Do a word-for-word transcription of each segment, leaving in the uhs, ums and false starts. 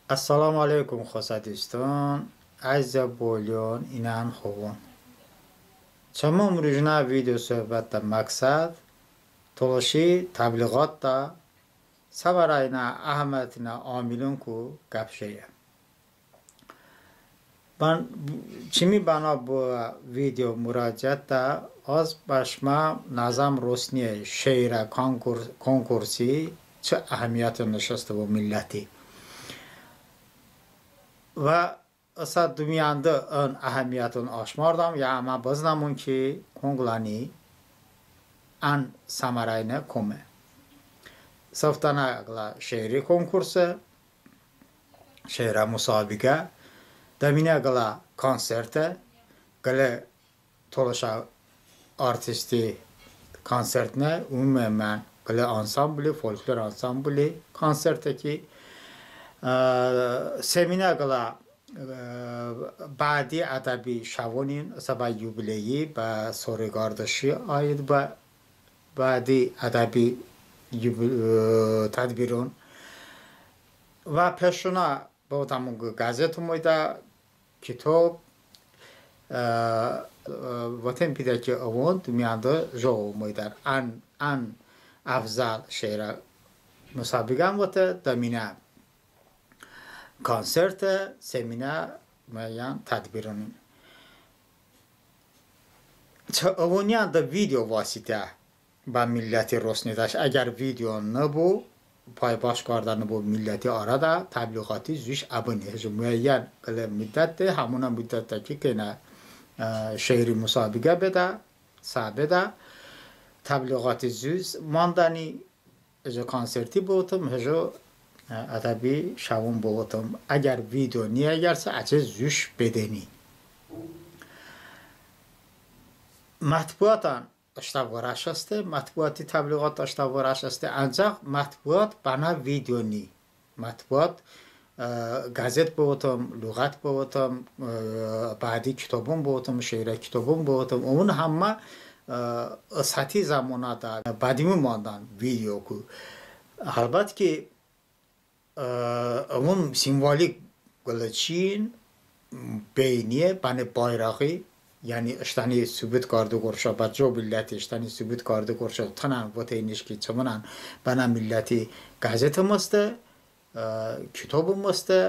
Əssəlamu əleykum, xosə duston, əzizə bolion, inən xovon. Çəmə ımrujnə video söhbətədə məqsəd tolışi təbliğotədə səmərəynə, əhəmiyyətinə amilonku qəp jeye. Bən-, çımi bənav bıə video muraciətədə az bə şımə nəzəm rosniye, şeirə konkur-, konkursi çı əhəmiyyəton nışteste bo milləti. Və ısə dıminədə ın əhəmiyyəton aşmardəm, ya əmə bızınəmon ki, konqləni ən səmərəynə kome. Sıftənə qılə şeiri konkurse, şeirə musabiqə, dıminə qılə konserte, qılə tolışə artisti konsert ne, umumən qılə ansambli, folklor ansambli konserte ki, ə, seminə qılə, ə, bədi ədəbi şəvonin, ısə bə yubileyi, bə soreqardışi aid bə, bədi ədəbi yubi-, ə, tədbiron. Və peşonə bıvotəmon qəzet omeydə, kitob, ə, ə, votem pidə ki, əvon dıminədə jıqo omeydən. Ən, ən əfzəl şeirə musabiqən vote, dıminə konserte, seminə, muəyyən tədbironin. Çı əvoniyədə video vasitə bə milləti rosnedəş. Əgər video nıbu, paybaxş kardə nıbu milləti arədə, təbliğoti zuş əbıni. Hiç muəyyən qılə muddətədə, həmonə muddətədə ki, keynə, ə, şeiri musabiqə bedə, sə bedə, təbliğoti zuş mandəni, hiç konserti bıvotım, hiç, ə, ədəbi şəvon bıvotım. Əgər video ni, əgərsə, əçəy zuş bedəni. Mətbuatən ıştə vırəş heste, mətbuati təbliğot ıştə vırəş heste, əncəx mətbuat bənə video ni. Mətbuat, ə, qəzet bıvotım, lüğət bıvotım, ə, bədi kitobon bıvotım, şeirə kitobon bıvotım. Əvon həmmə, ə, ısəti zəmonədə bə dumo mandən videoku. Əlbət ki, ə, əvon simvolik qıləçiyon, beyniye, bənə bayraği, yəni ıştəni sıbut karde qorə, bə co milləti ıştəni sıbut karde qorə, tınən voteyniş ki, çımınən bənə milləti qəzetım heste, ə, kitobım heste,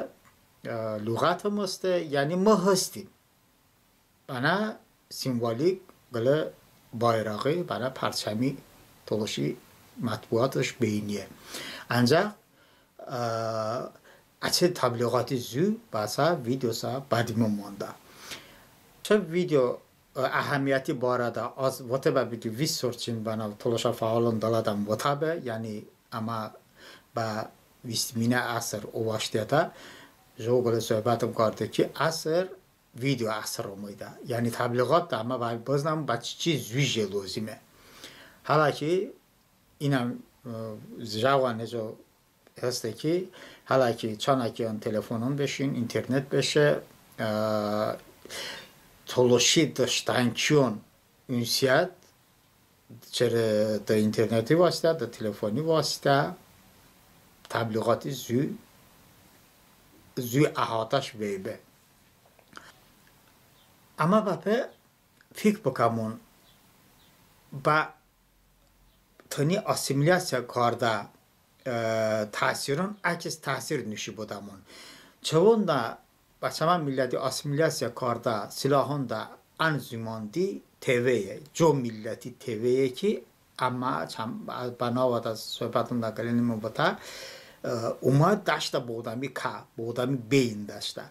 ə, lüğətım heste, yəni mı hestim. Bənə simvolik qılə bayraği, bənə pərçəmi tolışi mətbuatış beyniye. Əncəx, ə, əçəy təbliğoti zu bəsə videosə bə dumo mandə. Çı video, ə, əhəmiyyəti barədə az vote bəbe ki, vist sor çımi bənav tolışə fəalon dılədə votəbe, yəni əmə bə vistminə əsr ovaşteədə, jıqo qılə söhbətım karde ki, əsr video əsr omeydə. Yəni təbliğotədə əmə bə-, bızınəmon bə çiçi zu je lozime. Hələ ki, inəm, ə, jıqo nıco heste ki, hələ ki, çanə ki ın telefonon beşin, internet beşe, ə, tolışi dıştənkiyon ünsiyyət, çərə de interneti vasitə, de telefoni vasitə təbliğoti zu, zu əhatəş veybe. Əmə bəpe fik bıkəmon, bə tıni assimilyasiya kardə, ə, təsiron əks təsir nişo bıdəmon. Çəvonədə bə çəmə milləti assimilyasiya kardə silahonədə ən zumandi TV-ye, co milləti TV-ye ki, əmə çəm-, bə navədə söhbətonədə qıləynim votə, ə, omə dəştə bı odəmi kə, bı odəmi beyin dəştə.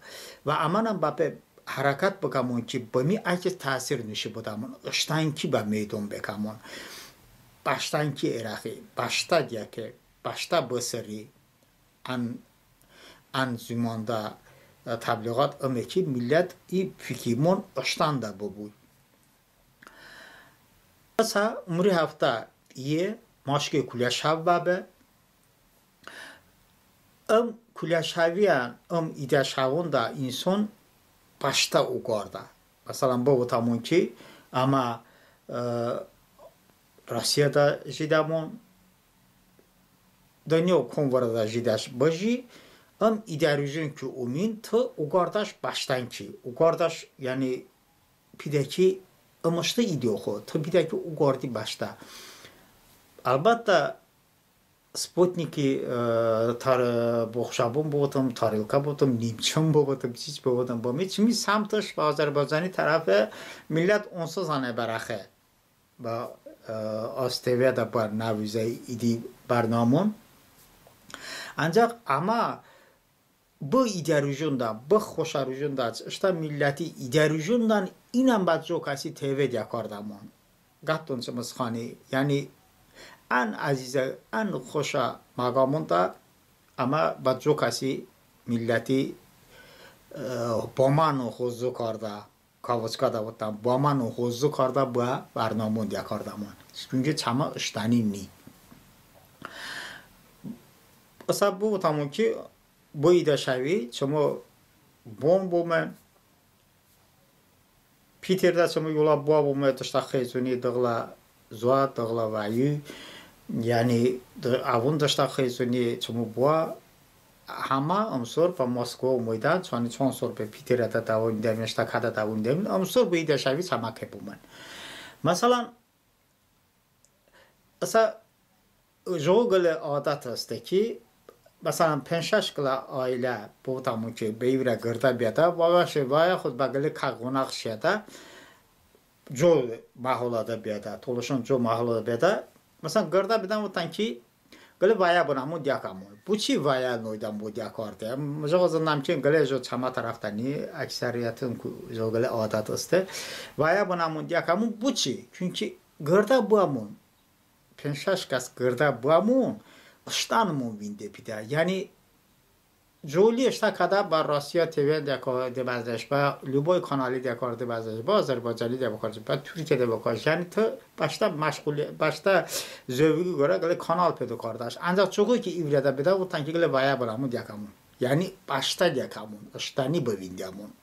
Və əmənən bəpe hərəkət bıkəmon ki, bımi əks təsir nişo bıdəmon, ıştənki bə meydon bekəmon. Bəştənki erəxi, bəştə diə ki, bəştə bısıri, ən, ən zumandi, ə, təbliğot ıme ki, millət i fikimon ıştəndə bıbu. Isə ımruj həftə iye, maşki kulə şəv bəbe. Im kulə şəviyən, ım idə şəvonədə inson bəştə oqardə. Məsələn, bıvotəmon ki, əmə, ə, Rusiyədə jidəmon, dınyo kon vırədə jidəş bıji, Im idərujun ki omin, tı oqardəş bəştən ki, oqardəş, yəni pidə ki ımıştı idi oxo, tı pidə ki oqardi bəştə. Əlbəttə, Sputniki, e, tar-, boxşabon bıvotım, tarilka bıvotım, nimçon bıvotım, çiç bıvotım, bımi çımi səmtış bə Azərbaycani tərəfe millət onsız ənə bərəxe. Bə, e, AzTV-də bə Nəvuzə idi bərnamon. Ancaq əmə bı idərujunədə, bı xoşə rujundə, ıştə milləti idərujundən inən bə co kəsi təve diyə kardəmon. Qətton çımı sıxani, yəni ən əzizə, ən xoşə məqamonədə əmə bə co kəsi milləti, e, bo əmə hozı kardə, kavıçkədə votdən, bo əmə hozı kardə bə bərnamon diyə kardəmon. Çünki çəmə ıştəni ni. Isə bıvotəmon ki, bı idə şəvi çımı bon bome, Piterdə çımı yolə boə bome, dıştə xıyzoni dı qılə zoə, dı qılə vəyu, yəni dı-, əvon dıştə xıyzoni çımı boə, həmə ımsor bə Moskva omeydən, çanə çan sor be Piterədə dəvonedəmon, ıştə kədə dəvonedəmon, ımsor bı idə şəvi çəmə ke bomən. Məsələn, Isə jıqo qılə adət heste ki, məsələn, penc-şəş qılə ailə bıvotəmon ki, bə i vırə qırdə biyədə, və yaxud bə qılə kə ğonəğ şiyədə, co məholədə biyədə, tolışon co məholədə biyədə, məsələn, qırdə bedən, votdən ki, qılə vəyə bınəmon, diyə kəmon. Boçi vəyə noydən bo diyə karde? Jıqo zındəm ki, qılə jıqo çəmə tərəfdə ni, əksəriyyətin jıqo qılə adət heste. Vəyə bınəmon, diyə kəmon. Boçi? Çünki qırdə bıəmon, penc-şəş kəs qırdə bıəmon, ıştənımon vinde pidə. Yəni coli ıştə kədə bə Rossiya TV diyə karde bəzneş, bə любой kanali diyə karde bəzneş, bə Azərbaycani diyə bıkarde, bə Turkiyə diyə bıkarde. Yəni tı bəştə məşğul, bəştə zövqi qorə qılə kanal peydo kardəş. Ancaq çoxu ki i vırədə bedə, votdən ki, qılə vəyə bınəmon, diyə kəmon. Yəni bəştə diyə kəmon, ıştəni bıvindəmon.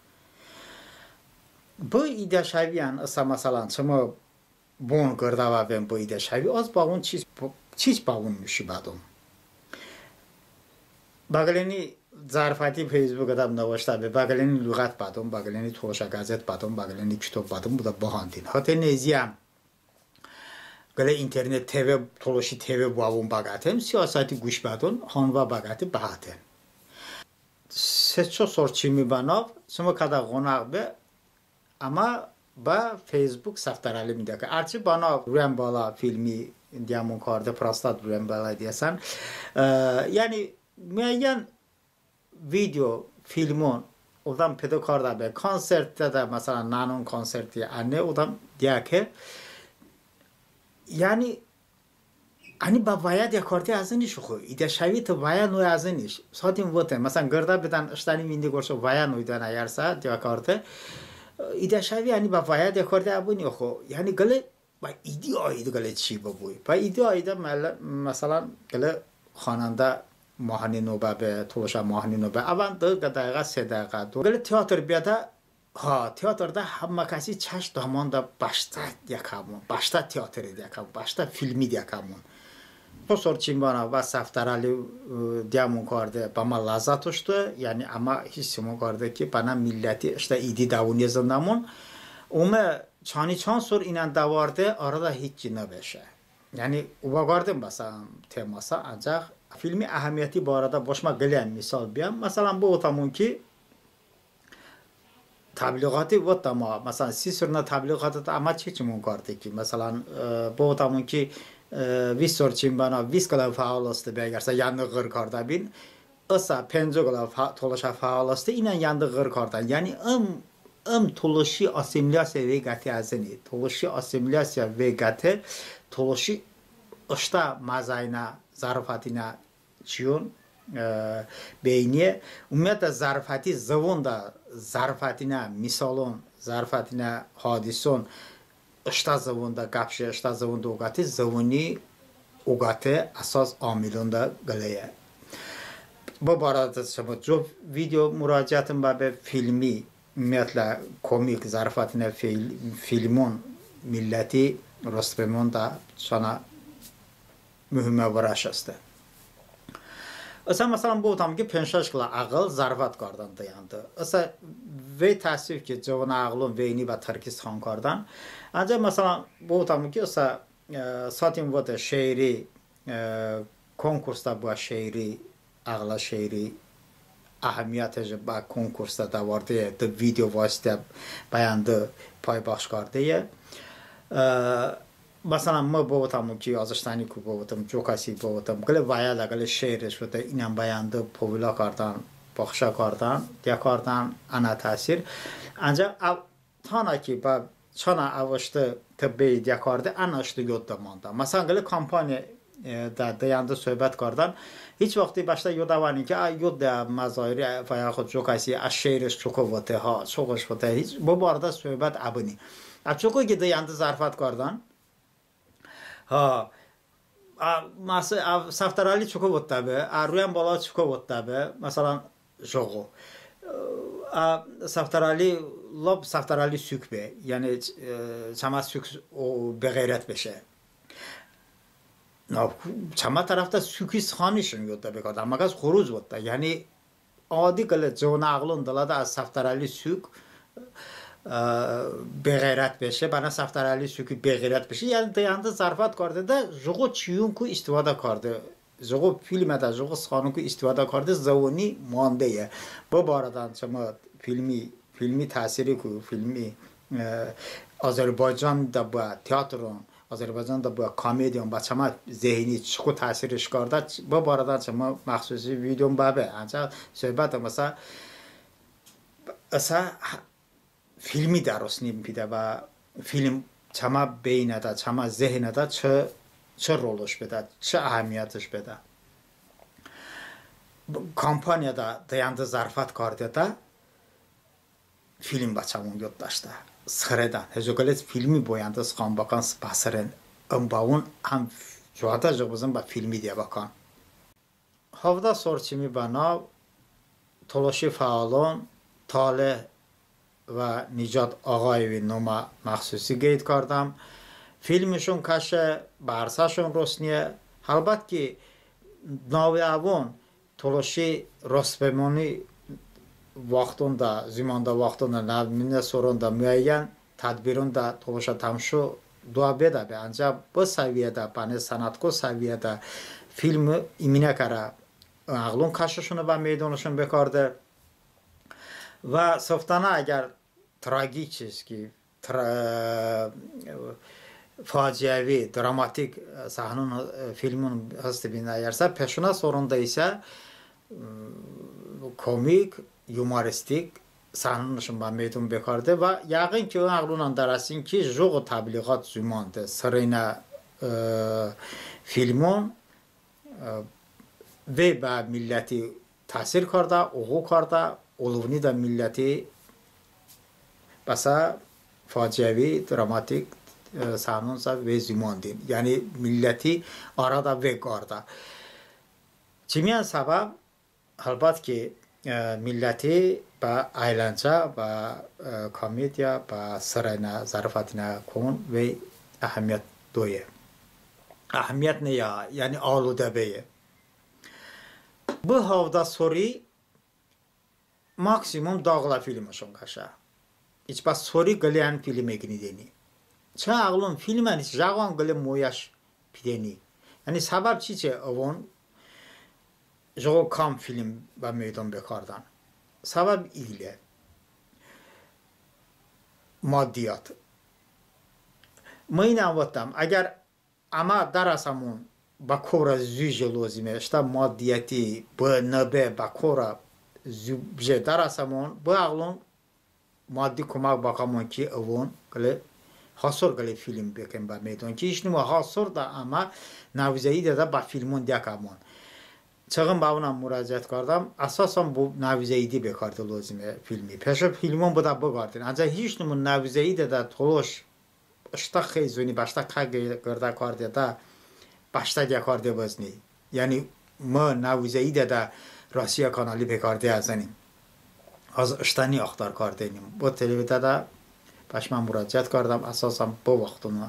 Bı idə şəviyən ısə, məsələn, çımı bon qırdə vəvon bı idə şəvi, az bəvon çiç, çiç bəvon nuşi bədom. Bə qıləyni zərfəti Feysbukədə nıvıştə be, bə qıləyni luğət bədom, bə qıləyni tolışə qəzet bədom, bə qıləyni kitob bədom, bıdə bıhandin. Hətə neziyən qılə internet TV, tolışi TV bəvon bəqətem, siyasəti quş bədon, hanvə bəqəte bəhəten. Se-ço sor çımi bənav, çımı kədə ğonəğ be, əmə bə Feysbuk Səftərəli mı diyə kə. Ərçi bənav Ruən Bala filmi diyəmon karde, Prostat Ruən Bala diyəsən. E, yəni muəyyən video, filmon odəm peydo kardə be, konsertədə, məsələn, nənon konserti ənə odəm diyə kə. Yəni əni bə vəyə diyə karde əzıniş oxo, idə şəvi tı vəyə noy əzıniş. Sadin vote, məsələn, qırdə bedən ıştəni vinde qorə vəyə noydən, əgərsə diyə karde, idə şəvi əni bə vəyə diyə karde əbıni oxo. Yəni qılə bə idi aid qılə çi bıbu. Bə idi aidə, mələ-, məsələn, qılə xanəndə Mahni Nobə be, tolışə Mahni Nobə. Əvən dı dəqiqə, se dəqiqə, do. Qılə teatr biyədə, ha, teatrədə həmmə kəsi çəş dəmandə bəştə diyə kəmon, bəştə teatri diyə kəmon, bəştə filmi diyə kəmon. Bı sor çim bənav bə Səftərəli, e, diyəmon karde, bəmə ləzzət ıştı, yəni əmə hissimon karde ki, bənə milləti ıştə idi dəvoniye zındəmon. Omə çani çan sor inən dəvarde, arədə hiç çi nıbeşe. Yəni oqardım bəsə temasə, ancaq filmi əhəmiyyəti barədə bo şımə qıləyən misal biyəm. Məsələn, bıvotəmon ki, təbliğati votdəm, məsələn, si surnə təbliğatədə əmə çiçimon karde ki, məsələn, e, bıvotəmon ki, e, vist sor çim bənav vist qılə fəal heste be, əgərsə yəndı ğır kardə bin, ısə penco qılə fə-, tolışə fəal heste, inən yəndı ğır kardən. Yəni ım, ım tolışi assimilyasiya vey qəte əzıni, tolışi assimilyasiya vey qəte, tolışi ıştə məzəynə, zərfətinə çiyon, e, beyniye. Umumiyyətlə zərfəti zıvonədə, zərfətinə misalon, zərfətinə hadison, ıştə zıvonədə qəp je, ıştə zıvonədə oqəte, zıvoni oqəte əsos amilonədə qıləye. Bı barədə çımı co video muraciətım bəbe. Filmi, umumiyyətlə komik, zərfətinə fil-, filmon milləti rostbemonədə çanə muhimə vırəş heste. Isə, məsələn, bıvotəm ki, penc-şəş qılə əğıl zərfət kardən de yəndı. Isə vey təəssüf ki, cıvonə əğılon veyni bə tırki sıxan kardən. Əncəx, məsələn, bıvotəm ki, ısə, e, Satin vote şeiri, e, konkursədə bıə şeiri, əğılə şeiri əhəmiyyəti bə konkursədə dəvarde, de video vasitə bə yəndı paybaxş kardeye. E, Məsələn, mı bıvotəm ki, az ıştəniku bıvotım, co kəsi bıvotım, qılə vəyədə, qılə şeirış vote, inən bə yəndı povulə kardən, paxşə kardən, diyə kardən, ənə təsir. Əncəx əv tanə ki, bə çanə əv ıştı tı bəy diyə karde, ənə ıştı yodədə mandə. Məsələn, qılə kampaniyadə de yəndı sohbət kardən, hiç vaxti bəştə yod əvoni ki, ə, yodədə Məzahiri və yaxud co kəsi ə şeirış çoko vote ha, çokoş vote, hiç bı barədə sohbət əbıni. Ə çoko ki, de yəndı zərfət kardən, ha, ə, məs-, ə, Səftərəli çoko votdə be, ə, Ruyən Bala çoko votdə be, məsələn, jıqo. Ə, Səftərəli, lap Səftərəli suk be, yəni, e, çəmə suk o beğeyrət beşe. Na, çəmə tərəfədə suki sıxanışon yodədə bekardə, əmma kəs xoruz votdə, yəni, adi qılə cıvonə əğılon dılədə ə Səftərəli suk, ə, beğeyrət beşe, bənə Səftərəli suki beğeyrət beşe. Yəni de yəndı zərfət kardedə, jıqo çiyonku istifadə karde, jıqo filmədə, jıqo sıxanonku istifadə karde, zıvoni mandeye. Bı barədən çımı filmi, filmi təsiriku, filmi, e, Azərbaycanədə bıə teatron, Azərbaycanədə bıə komediyon bə çəmə zehni çoko təsirış kardə, bı barədən çımı məxsusi videom bəbe. Əncəx sohbətım ısə, ısə filmi dərosnim pidə bə film çəmə beynədə, çəmə zehnədə çı, çı rolış bedə, çı əhəmiyyətış bedə. Kampaniyadə de yəndı zərfət kardedə, film bə çəmon yod dəşedə. Sıxredən. Hejo qıləy filmi bo yəndı sıxan bıkən, sıxan bıkən. Im bəvon həm coədə jıqo bızın bə filmi diyə bıkən. Havdə sor çımi bənav tolışi fəalon Taleh və Nicad Ağayevi nomə məxsusi qeyd kardəm. Filmışon kəşe, bə ərəsəşon rosniye. Həlbət ki, navi əvon tolışi rosbemoni vaxtonədə, zumande vaxtonədə, nəvminə soronədə muəyyən tədbironədə tolışə təmşo doə bedə be. Əncəx bı səviyyədə, bənə sənətko səviyyədə film iminə kərə əğılon kəşışone bə meydonışon bekarde. Və sıftənə əgər tragiçeski, tra-, faciəvi, dramatik, e, səhnon, e, filmon hıstbin, əgərsə peşonə soronədə isə, m, komik, yumoristik səhnonışon bə meydon bekarde və yəğın ki, ın əğılon əndərəsin ki, jıqo təbliğat zumande, sıreynə, e, filmon, e, vey bə milləti təsir kardə, oğo kardə, olovnidə milləti bəsə faciəvi, dramatik, e, səhnonsə vey zumandin. Yəni milləti arədə vey kardə. Çımiyən səbəb, həlbət ki, e, milləti bə əyləncə, bə, e, komediya, bə sıreynə, zərafətinə kon vey əhəmiyyət doye. Əhəmiyyət ne ya, yəni aludə beye. Bı havdə sori maksimum dı qılə filmışon kəşə. Hiç bə sori qıləyən film eqıni dəni. Çı əğılon filmən hiç jəqoən qılə moyəş pidəni. Yəni səbəb çiçe əvon jıqo kam film bə meydon bekardən? Səbəb iqle. Maddiyat. Mı ın əvotdəm, əgər əmə dərəsəmon bə korə zu je lozime, ıştə maddiyəti bı nıbe bə korə zu je dərəsəmon, bı əğılon maddi komək bəkəmon ki, əvon qılə hasor qılə film bekən bə meydon ki, hiç nımu hasorədə əmə nəvuzəidədə bə filmon diyə kəmon. Çığın bəvonən muraciət kardəm, əsasən bo nəvuzəidi bekarde lozime filmi. Peşo filmon bıdə bıqardin. Əncəx hiç nımu nəvuzəidədə tolış ıştə xəy zuni bəştə kə qırdə kardedə, bəştə diyə karde bızni. Yəni mı nəvuzəidədə Rossiya kanali bekarde əzınim. Az ıştəni axtar kardənim. Bı televidədə bəşmə muraciət kardəm, əsasən bı vaxtonə,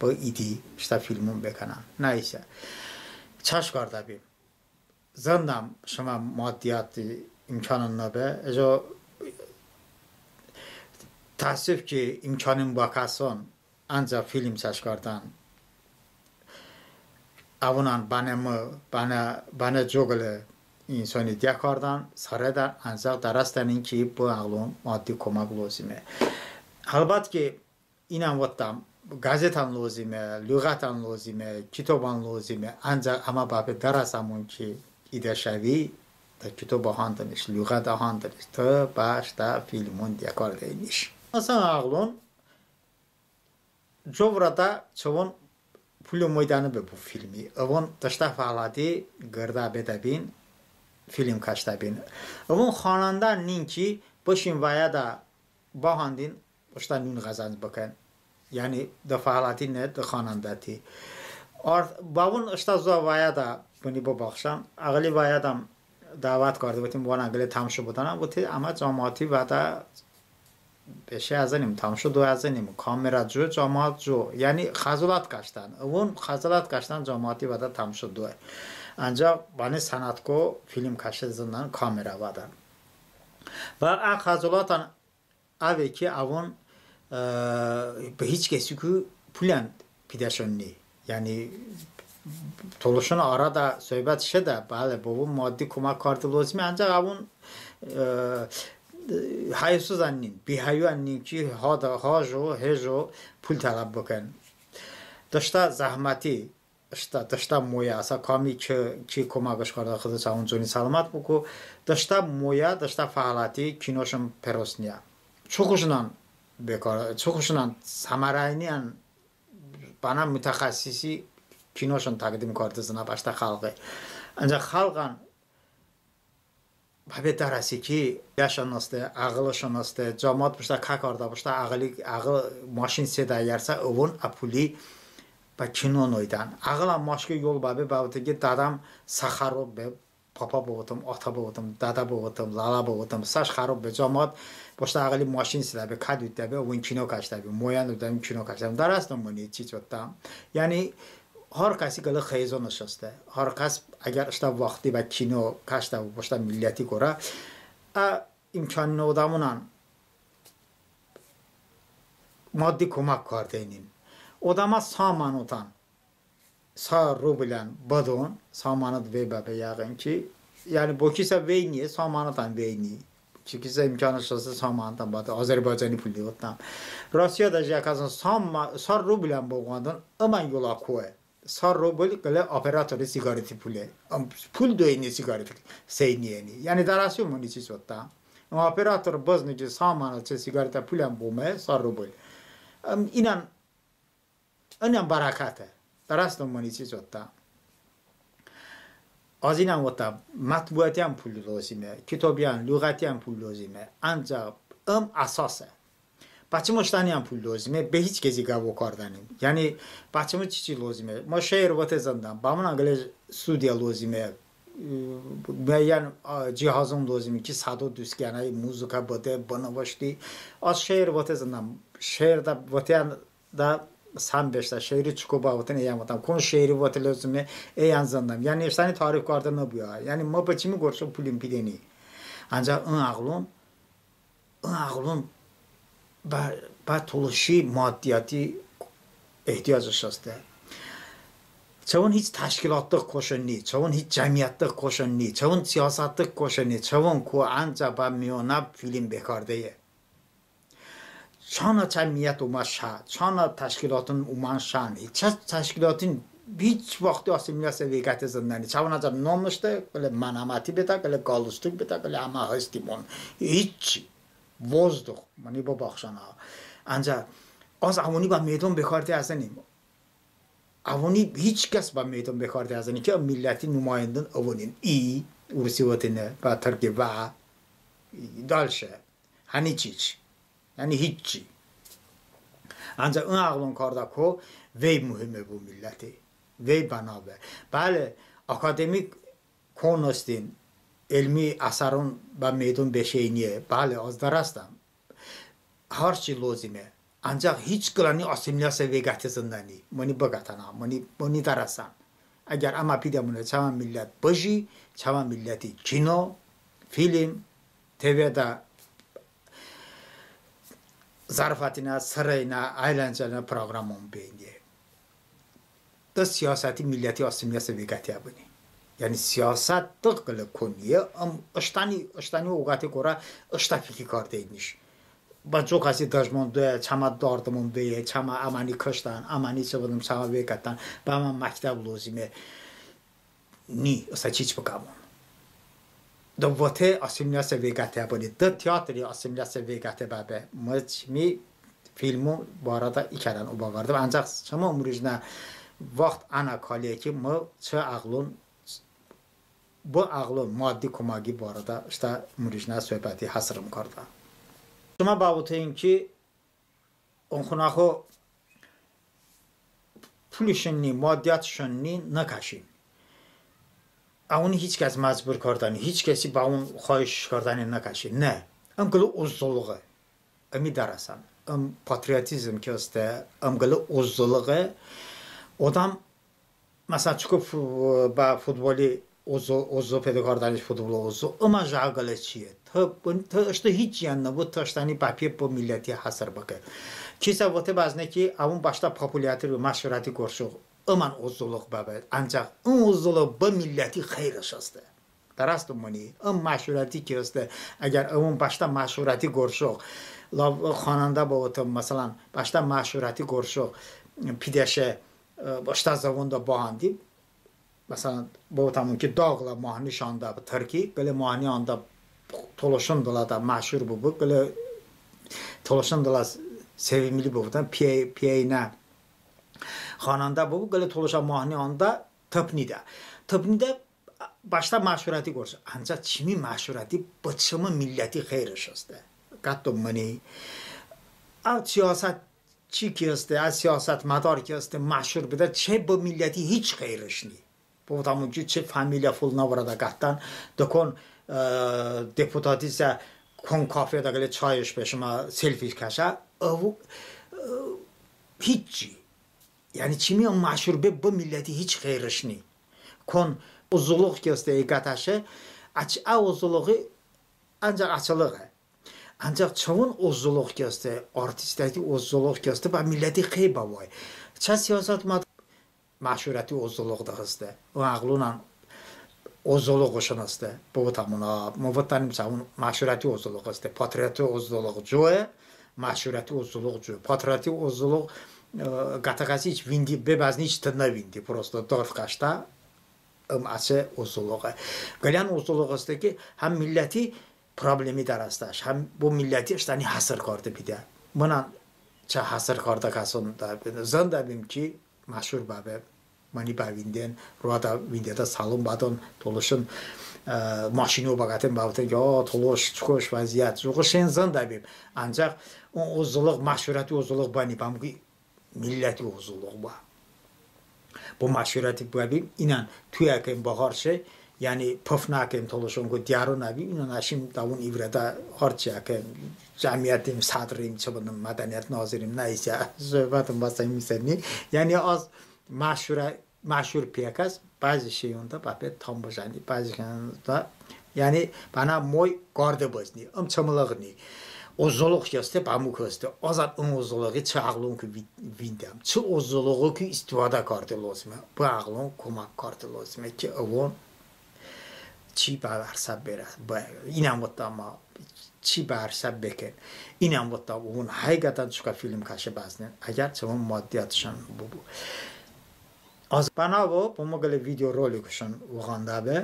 bı idi ıştə filmon bekənən. Nəysə. Çəş kardəbim. Zındəm şımə maddiyati imkanın nıbe, əco təəssüf ki, imkanın bə kəson əncəx film çəş kardən. Əvonən bənə mı, bənə, bənə co qılə insoni diyə kardən, sərədən, əncəx dərəsdənin ki, bı əğlon maddi komək lozime. Həlbət ki, inən votdəm, qəzetən lozime, lüğətən lozime, kitobən lozime, əncəx əmə bəpe dərəsəmon ki, i dəşəvi, tı kitob əhandınış, lüğət əhandınış, tı bəştə filmon diyə kardəniş. Məsələn, əğlon co vırədə çəvon pul omeydəni be bı filmi. Əvon dıştə fəaləti qırdə bedəbin, film kəşdəbin. Əvon xanəndənin ki, bışin vəyədə bəhandin, ıştə nun ğəzənc bıkən. Yəni de fəaləti ne, de xanəndəti. Art-, bəvon ıştə zoə vəyədə, mıni bıbaxşən, əğıli vəyədəm dəvət karde, votim, bənə qılə təmşo bıdənən, vote, əmə camati vədə beşe əzınim, təmşo doy əzınim, kamera co, camat co. Yəni xəcolət kəşdən. Əvon xəcolət kəşdən camati vədə təmşo doy. Əncəx bənə sənətko film kəşe zındən kamera vədə. Və ə xəcolətən əve ki, əvon, ə, bə hiç kəsiku pulən pidəşon ni. Yəni tolışon arədə sohbət şedə, bəle, bəvon maddi komək karde lozime, əncəx əvon, ə, həyosuzən nin, bihəyoən nin ki, ha da, ha co, he co pul tələb bıkən. Dıştə zəhməti, ıştə, dıştə moyə, əsə kami ki, ki koməqış kardə, Xıdo çəvon coni səlomət bıko, dıştə moyə, dıştə fəaləti kinoşon perosniyə. Çokışonən bekar, çokışonən səmərəyniyən bənə mutəxəssisi kinoşon təqdim karde zınə bəştə xəlği. Əncəx xəlğən bəbe dərəse ki, yaşon heste, əğılışon heste, camat bəştə kə kardə, bəştə əğıli, əğıl maşin sedə, əgərsə əvon ə puli bə kino noydən. Əğılən maşki yol bəbe, bəvote ki, dədəm sə xərob be, papa bıvotım, ata bıvotım, dədə bıvotım, lələ bıvotım, səş xərob be, camat bəştə əğıli maşin sedə be, kə dutə be, əvon kino kəştə be, moyən dutə be, kino kəştə be. Dərəsdən mıni çiç votdəm. Yəni har kəsi qılə xıyzonış heste. Har kəs əgər ıştə vaxti bə kino kəştə bəştə milləti qorə, ə, imkanın odəmonən maddi komək kardeynin. Odəmə sa manotən, sa rublən bıdon, sa manot vey bəbe yəğın ki, yəni bo kisə vey niye, sa manotən vey ni. Çı kisə imkanış heste, sa manotən bıdo, Azərbaycani puli votdəm. Rusiyədə jə kəsən sa ma-, sa rublən bıvandın, ımən yolə koye. Sa rubl qılə operatori siqareti pule. Im pul doyni siqareti seyniyəni. Yəni dərəse mıni çiç votdəm. Im operator bızını ki, sa manot çı siqaretə pulən bome, sa rubl. Im inən, inən bərəkəte. Dərəsdən mıni çiç votdəm. Az inən votdəm, mətbuətiyən pul lozime, kitobiyən, lüğətiyən pul lozime. Əncəx ım əsose. Bə çımı ıştəniyən pul lozime, bə hiç kəsi qəvo kardənim. Yəni bə çımı çiçi lozime? Mı şeir vote zındəm, bəmınən qılə studiya lozime, muəyyən, ə, cihazon lozime ki, sədo dusqiyənəy, muzıka bıdə, bınıvışti. Az şeir vote zındəm, şeirədə voteyən də sən beşdə, şeiri çoko bəvoten, əyən votəm. Kon şeiri vote lozime, əyən zındəm. Yəni ıştəni tərif karde nıbuyə. Yəni mı bə çımı qorə pulım pidəni. Əncəx ın əğlon Əğlon bə, bə tolışi maddiyati ehtiyocış heste. Çəvon hiç təşkilotlıq koşon ni, çəvon hiç cəmiyyətlıq koşon ni, çəvon siyosətlıq koşon ni, çəvon ko əncəx bə miyonə film bekardeye. Çanə çəmiyyət omə şə, çanə təşkiloton omən şən, çə-, təşkiloton hiç vaxti assimilyasiya vey qəte zındəni. Çəvon əncəx nom ıştə, qılə mənəməti bedə, qılə qalstuk bedə, qılə əmə hıstimon. Hiç. Vozdux, mıni bıbaxşən ha. Əncəx az əvoni bə meydon bekarde əzınim. Əvoni hiç kəs bə meydon bekarde əzınim ki, milləti numayəndən əvonin. İ, urusi votene, bə tırki və, dalşe. Həni çiç. Yəni hiççi. Əncəx ın əğlon kardə ko, vey muhime bo milləti. Vey bənabe. Bəli, akademik kon hestin, elmi əsəron bə meydon beşeyniye. Bəli, az dərəsdəm. Har çi lozime. Əncəx hiç qıləni assimilyasiya vey qəte zındəni. Mıni bıqətənən, mıni, mıni dərəsən. Əgər əmə pidəmone çəmə millət bıji, çəmə milləti kino, film, TV-də zərafətinə, sırəynə, əyləncəlinə proqramon beənin. De siyasəti milləti assimilyasiya ve qəte əbıni. Yəni siyasət dığ qılə konuye, ım ıştəni, ıştəni oqəte qorə ıştə fikir kardeyniş. Bə co kəsi dıjmon doy, çəmə dardımon beye, çəmə əməni kıştən, əməni çı bıdəm, çəmə ve qətən, bə əmə məktəb lozime ni, ısə çiç bıkəmon. De vote assimilyasiya ve qəte bıni, de teatri assimilyasiya ve qəte bəbe. Mı çımi filmon barədə i kərən obəqardəm. Əncəx çımı ımrujnə vaxt ənə kaliye ki, mı çı əğlon, bı əğlon maddi koməqi barədə ıştə ımrujnə sohbəti həsrım kardə. Şımə bəvoteyin ki, ın xonəxo pulışon ni, maddiyatışon ni, nıkəşin. Əvoni hiç kəs məcbur kardəni, hiç kəsi bəvon xahiş kardəni nıkəşin. Ne, ım qılə ozzolığe. Imi dərəsən. Im patriotizm ki heste, ım qılə ozzolığe. Odəm, məsələn, çoko fu-, bə futboli ozzo, ozzo pedo kardəniş, futbolo ozzo. Im jə qılə çiye. Tı, tı ıştı hiç yəndı, bı tı ıştəni bəpe bı milləti həsr bıkə. Kisə vote bəzne ki, əvon bəştə populyəti, məşhurəti qorə, ımən ozzolığ bəbe. Əncəx ın ozzolığ bı milləti xəyrış heste. Dərəston mıni, ım məşhurəti ki heste, əgər əvon bəştə məşhurəti qorə, lav xanəndə bıvotım, məsələn, bəştə məşhurəti qorə pidəşe, e, bəştə zıvonədə bəhandim, məsələn, bıvotəmon ki, dağla mahnı şandə, bı tırki, qılə mahnı andə, tolışon dılədə məşhur bıbu, qılə tolışon dılə sevimli bıbu, piyə-, piyəynə xanəndə bıbu, qılə tolışə mahnı andə, tıpnidə. Tıpnidə bəştə məşhurəti qorə. Əncəx çımi məşhurəti bı çımı milləti xəyrış heste. Qətton mıni. Əv siyasətçi ki heste, əv siyasətmədar ki heste, məşhur bıdə, çəy bı milləti hiç xəyrış ni. Bıvotəmon ki, çəy familiya fılon vırədə qətən, dıkon, e, deputati sə kon kafedə qılə çayış be, şımə selfi kəşə, əv, e, hiç çi. Yəni çımi ım məşhur be bı milləti hiç xəyrış ni. Kon ozzolığ ki heste, e, qətəşe, əç-, ə ozzolıği əncəx əçılığe. Əncəx çəvon ozzolığ ki heste, artistəti ozzolığ ki heste, bə milləti xəy bəvay. Çə siyasətmə-, məşhurəti ozzolığ de heste. Im əğlonən ozzolığışon heste. Bıvotəmon, a, mı votdənim çəvon məşhurəti ozzolığ heste. Patrioti ozzolığ coye, məşhurəti ozzolığ coye. Patrioti ozzolığ, e, qətə kəsi hiç vindi, be bəzne hiç tı nıvindi. Prosto dard kəşdə, ım əçəy ozzolığe. Qıləyən ozzolığ heste ki, həm milləti problemi dərəsdəş, həm bı milləti ıştəni həsr karde pidə. Mınən çə həsr kardə kəsonədə zındəbim ki, məşhur bəbe, mıni bəvinden, roədə vindeədə səlom bədon, tolışon, e, maşini obəqəten bəvoten ki, o, tolış, çokış vəziyyət, çokış, ıştən zındəbim. Əncəx ın ozzolığ, məşhurəti ozzolığ bəni, bəmı ki, milləti ozzolığ bə. Bı məşhurəti bəbim, ınən tuyə kəm bə har şey, yəni pıf nəkəm tolışonku, diyəro nəbim, ınən əşim dəvon i vırədə har çiyə kəm, cəmiyyətim sədrim, çı bıdəm, mədəniyyət nazirim, nə isə, söhbətim bəsə ımi səni. Yəni az məşhurə, məşhur piyə kəs bəzi şeyonədə bəpe tam bıjəni, bəzi şeyonədə, yəni bənə moy qarde bızni, ım çımılığ ni. Ozzolığ ki heste, bəmı ki heste. Azən ın ozzolıği çı əğlonku vi-, vindəm. Çı ozzolığiku istifadə karde lozime. Bı əğlon komək karde lozime ki, əvon çi bə ərsə berə. Bə, ınən votdəm, çi bə ərsə bekən. Inən votdəm, əvon həğiğətən çokə film kəşe bəznen. Əgər çəvon maddiyatışon bıbu. Az bənə bo, bo mı qılə video rolikışon vığandəbe.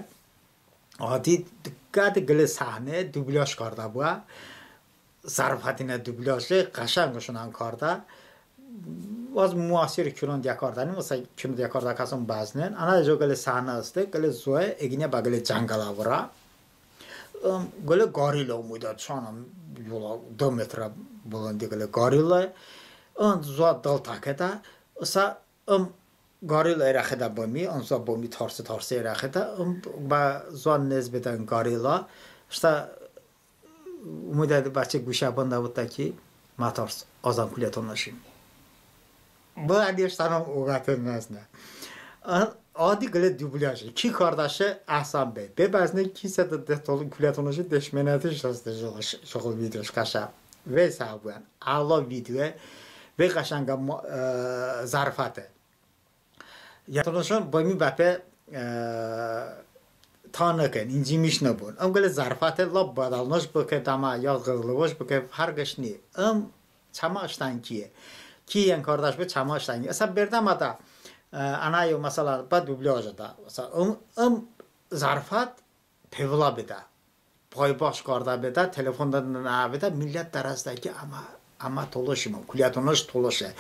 Adi diqqəti qılə səhnə dublyaj kardə bıə. Zərfətinə dublyaj qəşəngışonən kardə. Az muasir kino diyə kardəni, məsələn, kino diyə kardə kəson bəznen. Ənə co qılə səhnə heste, qılə zoə eqıniyə bə qılə cəngələ vırə. Im, qılə qorilla omedə, çanə yolə dı metrə bılındi qılə qorilla. Im zoə dıl təkedə, ısə ım qorilla erəxedə bımi, ım zoə bımi tarse-tarse erəxedə, ım bə zoə nez bedən qorilla, ıştə omedə bəçəy quşə bındə, votdə ki, mətars, azən kulə tonışim. Bı ədəş sənəm oqəte nəznə. Im, Adi qılə dublyaj ki kardəşe Əhsən bəy. Bəy bəzne ki sə de, de tol-, Kulyətonıji deşmenətiş heste jıqo, jıqo videoş kəşə. Vey sağ bıbən. Əla videoe. Vey qəşənqə ma-, e, zərfəte. Kulyətonışon bımi bəpe, e, ta nıkən, incimiş nıbun. Im qılə zərfəte, lap bədəlnış bıkə, dəmə ya qızlıvış bıkə, fərqış ni. Im çəmə ıştənkiye. Kiyən kardəş bı, çəmə ıştənkiye. Isə berdəmədə, e, ənə yo, məsələn, bə dublyajədə. Məsələn, ım, ım zərfət pevılə bedə. Paybaxş kardə bedə, telefonədə nıə bedə, millət dərəsedə ki, əmə, əmə tolışimon, Kulyətonış tolışe.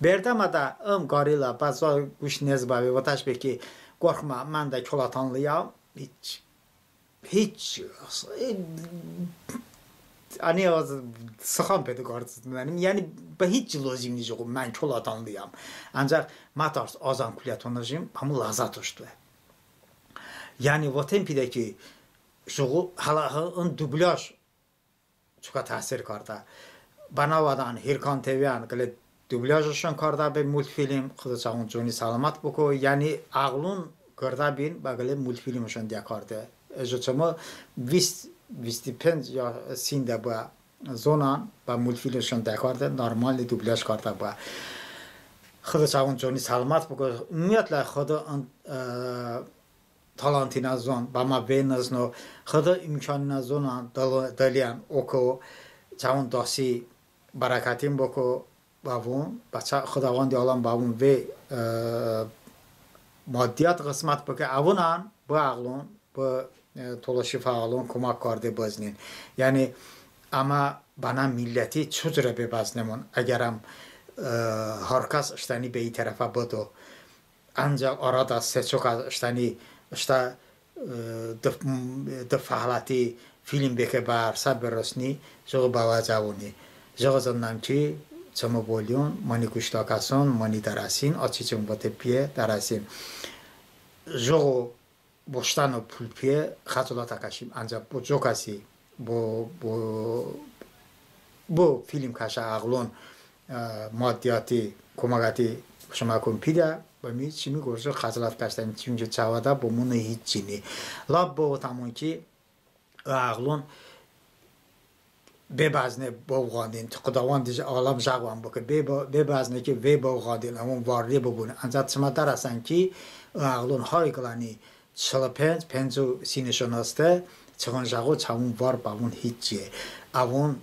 Berdəmədə ım qorilə bə zoə quş nez bəbe, votəş be ki, qorxmə, mən də Kolətanlıyam. Hiç. Hiç. E, ani az sıxan pedə kardə mənim. Yəni bə hiç lozim ni jıqo, mən Kolətanlıyam. Ancaq mətars, azən Kulyətonıjim, əmə ləzzət ıştı. Yəni votem pidə ki, jıqo hələ ın dublyaj çokə təsir kardə. Bənavədən Hirkan TV-ən qılə dublyajışon kardə be multfilm, Xıdo çəvon coni səlomət bıko, yəni əğlon qırdə bin bə qılə multfilmışon diyə karde. Əjo çəmə vist, vist penc ya sində bıə zonən bə multfilmışon diyə karde, normalni dublyaj kardə bıə. Xıdo çəvon coni səlomət bıko. Ümumiyyətlə, Xıdo ın, e, talantinə zon, bəmə vey nızno, Xıdo imkoninə zonən, dıl-, dıliyən oko, çəvon dasi bərəkətin bıko, bəvon, bə çə-, Xıdovəndi aləm bəvon vey, e, maddiyat ğısmət bıkə, əvonən bı əğlon, bı, e, tolışi fəalon komək karde bıznin. Yəni əmə bənə milləti çı curə bebəznemon, əgərəm, e, har kəs ıştəni bə i tərəfə bıdo. Ancaq arədə se-çokə ıştəni, ıştə, e, dı, dı fəaləti film bekə bə ərsə bırosni, jıqo bəvəcəvoni. Jıqo zındəm ki, çımı boliyon, mıni kuştə kəson mıni dərəsin, əçəy çımı vote piye dərəsin. Jıqo bo ıştə nıo pul piye xəcolət əkəşim. Ancaq bo co kəsi, bo, bo, bo film kəşə əğlon, e, maddiyati koməqəti şımə kon pidə, bımi çımi qorə xəcolət kəşdənim, çünki çəvədə bo mıno hiç çi ni. Lap bıvotəmon ki, əğlon bebəzne bıvğandin, Xıdovəndi aləm jəqoən bıkə, be-, bebəzne ki, vey bıvğandin, əvon varde bıbun. Ancaq çımə dərəsən ki, əğlon har qıləni çılı penc, penco sinışon heste, çığın jəqo çəvon var bəvon hiç çiye. Əvon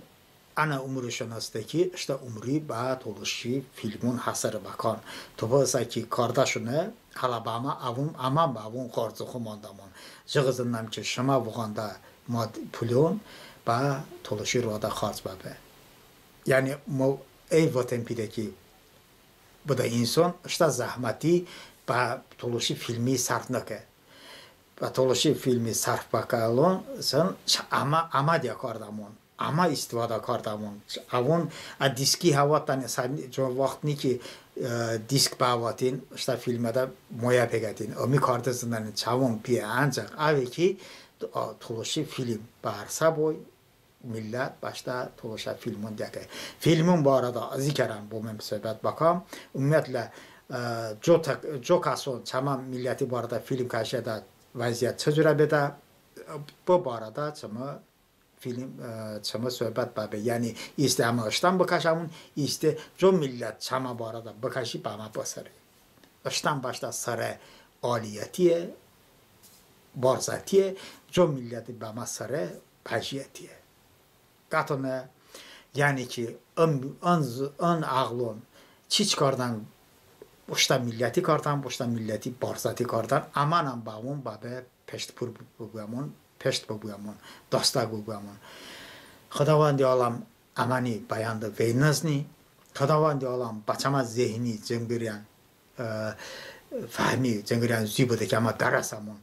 ənə umrışon heste ki, ıştə umri bə tolışi filmon həsr bıkən. Tobə ısə ki kardəşone, hələ bəmə əvon, əmən bəvon xarc oko mandəmon. Jıqo zındəm ki, şımə vığandə mad-, pulon bə tolışi roədə xarc bəbe. Yəni mı əy votem pidə ki, bıdə inson ıştə zəhməti bə tolışi filmi sərf nıkə. Bə tolışi filmi sərf bıkə əğlon, sən ç-, əmə, əmə diyə kardəmon. Əmə istifadə kardəmon. Əvon ə diski həvatdən, sə-, co vaxt ni ki, e, disk bəvatin, ıştə filmədə moyə peqətin. Əmi karde zındəni, çəvon piye, ancaq əve ki, a, tolışi film bə ərsə boy, millət bəştə tolışə filmon diyə kə. Filmon barədə zikərən bo mem söhbət bəkəm. Ümumiyyətlə, e, co tə-, co kəson çəmə milləti barədə film kəşedə vəziyyət çı curə bedə, bı barədə çımı film, e, çımı söhbət bəbe. Yəni, iste əmə ıştən bıkəşəmon, iste co millət çəmə barədə bıkəşi bəmə bısıre. Iştən bəştə sıre aliyətiye, barzətiye, co milləti bəmə sıre pəjiyətiye. Qətone, yəni ki, ın, ın, ın əğlon çiç kardən, ıştə milləti kardən, ıştə milləti barzəti kardən, əmənən bəvon bəbe peştpur bıbuyəmon, peşt bıbuyəmon, dastək bıbuyəmon. Xıdovəndi aləm əməni bə yəndı vey nızni, Xıdovəndi aləm bə çəmə zehni cınqıriyən, e, fəhmi cınqıriyən zu bıdə ki, əmə dərəsəmon,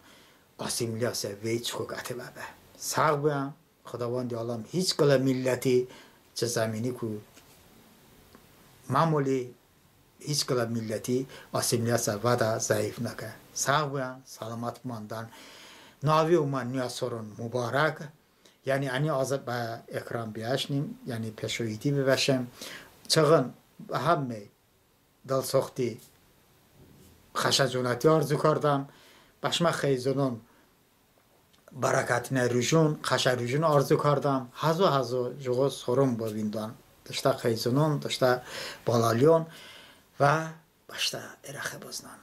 assimilyasiya vey çoko qəte bəbe. Sağ bıbən, Xıdovəndi aləm hiç qılə milləti çı zəminiku məmoli hiç qılə milləti assimilyasiya vədə zəif nıkə. Sağ bıbən, səlomət bımandən. Nəvi omə nıə soron mubarək. Yəni əni az bə ekran biyəşnim, yəni peşo iti bıbəşem. Çığın həmmə dılsoxti xəşə conəti arzu kardəm. Bəşmə xeyzonon bərəkətinə rujon, xəşə rujon arzu kardəm. Həzo-həzo jıqo soron bıvindon deştə xeyzonon, deştə balaliyon və bəştə erəxi bıznən.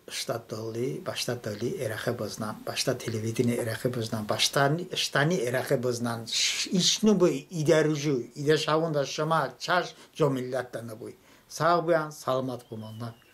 Bəştə dıli, bəştə dıli erəxi bıznən, bəştə televideniye erəxi bıznən, bəştə ıştəni erəxi bıznən. İç nıbu idə ruji, idə şəvondə şımə çəş co millətədə nıbu. Səğ bıbən, səlomət bıbən.